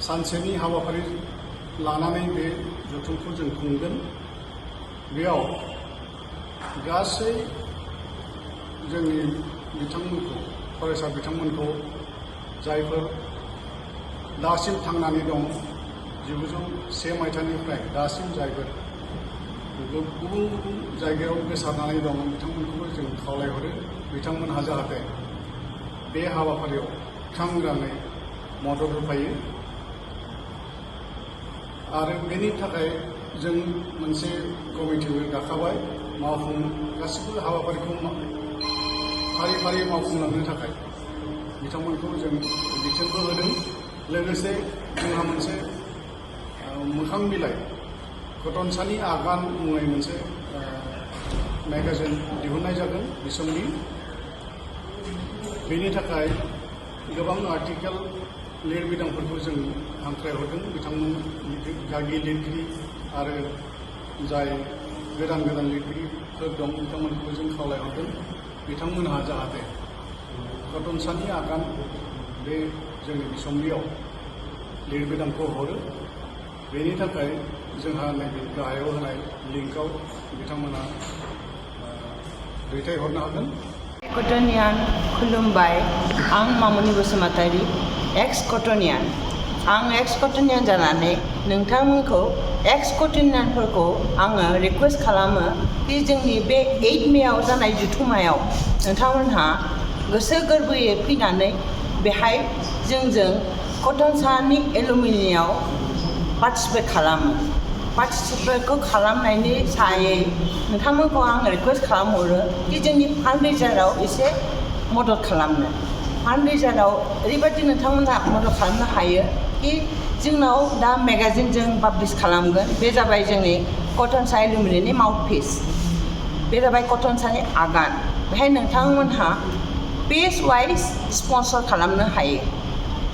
सानसेनि हाबाफारि लानानै बे जथुमखौ जों खुंगोन। बेयाव गासै जोंनि बिथांमोनखौ फरायसा बिथांमोनखौ जायफोर दासिम थांनानै दं 1901 मायथाइनिफ्राय दासिम जायफोर गुबुन गुबुन जायगायाव गोसारनानै दं बिथांमोनखौबो जों खावलायहरो बिथांमोनहा जाहाथे बे हाबाफारियाव सांग्राङै मदद होफायो आरो बेनि थाखाय जों मोनसे कमिटिबो दाखाबाय गासिबो हाबाफारिखौ फारि फारि मावफुंलांनो थाखाय बिथांमोनखौ जों बिथोनबो होदों। लोगोसे जोंहा मोनसे मोखां बिलाइ कट'नसानि आगान मुङै मोनसे मेगाजिन दिहुननाय जागोन SOMNI। बेनि थाखाय गोबां आर्टिकेल लिरबिदांफोरखौ जों हांख्रायहरदों बिथांमोन गागि लिरगिरि आरो जाय गोदान गोदान लिरगिरिफोर दं बिथांमोनखौ जों खावलायहरदों बिथांमोनहा जाहाथे कट'नसानि आगान बे जोंनि SOMNIआव लिरबिदांखौ हरो। बेनि थाखाय जोंहा नैबे गाहायाव होनाय लिंकआव बिथांमोना दैथायहरनो हागोन। कट'नियान खुलुमबाय, आं मामुनि बसुमतारी, एक्स कट'नियान। आं एक्स कट'नियान जानानै नोंथांमोनखौ एक्स कट'नियानफोरखौ आङो रिकुवेस्ट खालामो कि जोंनि बे 8 मेआव जानाय जथुम्मायाव नोंथांमोनहा गोसो गोरबोयै फैनानै बेहाय जोंजों कट'नसानि एलुमिनियाव पार्टिसिपेट खालामो। पार्टिसिपेटखौ खालामनायनि सायै नोंथांमोनखौ आं रिकुवेस्ट खालामहरो कि जोंनि फान्डरेजाराव एसे मदद खालामनो। फान्डरेजाराव ओरैबायदि नोंथांमोनहा मदद खालामनो हायो कि जोंनाव दा मेगाजिन जों पाब्लिश खालामगोन। बे जाबाय जोंनि कट'नसा एलुमिनिनि माउथपिस। बे जाबाय कट'नसानि आगान। बेहाय नोंथांमोनहा पेज वाइज स्पन्सर खालामनो हायो।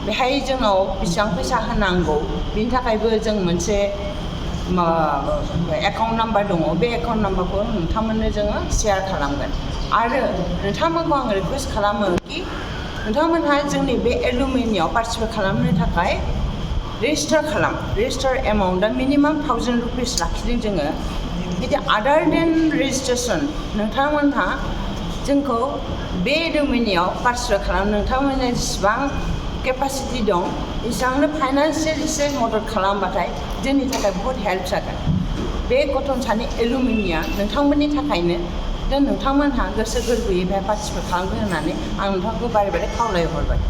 बेहाय जोंनाव बेसेबां फैसा होनांगौ बिनि थाखायबो जों मोनसे एकाउन्ट नाम्बार दङ। बे एकाउन्ट नाम्बारखौ नोंथांमोननो जोङो शेयार खालामगोन। आरो नोंथांमोनखौ आं रिकुवेस्ट खालामो कि नोंथांमोनहा जोंनि बे एलुमिनियाव पार्टिसिपेट खालामनो थाखाय रेजिस्टार खालाम। रेजिस्टार एमाउन्टआ मिनिमाम 1000 रुपिस लाखिदों जोङो। बिदि आदार देन रेजिस्ट्रेसन नोंथांमोनहा जोंखौ बे एलुमिनियाव पार्टिसिपेट खालाम नोंथांमोनहा जेसेबां केपासिटि दं एसेबांनो फाइनान्सियेल एसे मदद खालामबाथाय जोंनि थाखाय बहुत हेल्प जागोन। बे कट'नसानि एलुमिनिया नोंथांमोननि थाखायनो नोंथांमोनहा गोसो गोरबोयै बेहाय पार्टिसिपेट खालामगोन होननानै आं नोंथांखौ बारे बारे खावलायहरबाय।